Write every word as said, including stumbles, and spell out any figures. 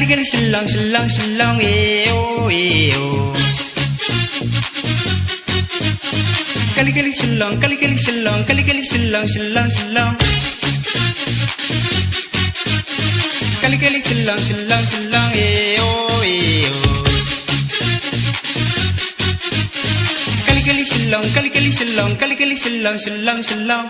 Kali kali shillong shillong shillong, eh oh eh oh. Kali kali shillong, kali kali shillong, kali kali shillong shillong shillong. Kali kali shillong shillong shillong, eh oh eh oh. Kali kali shillong, kali kali shillong, kali kali shillong shillong shillong.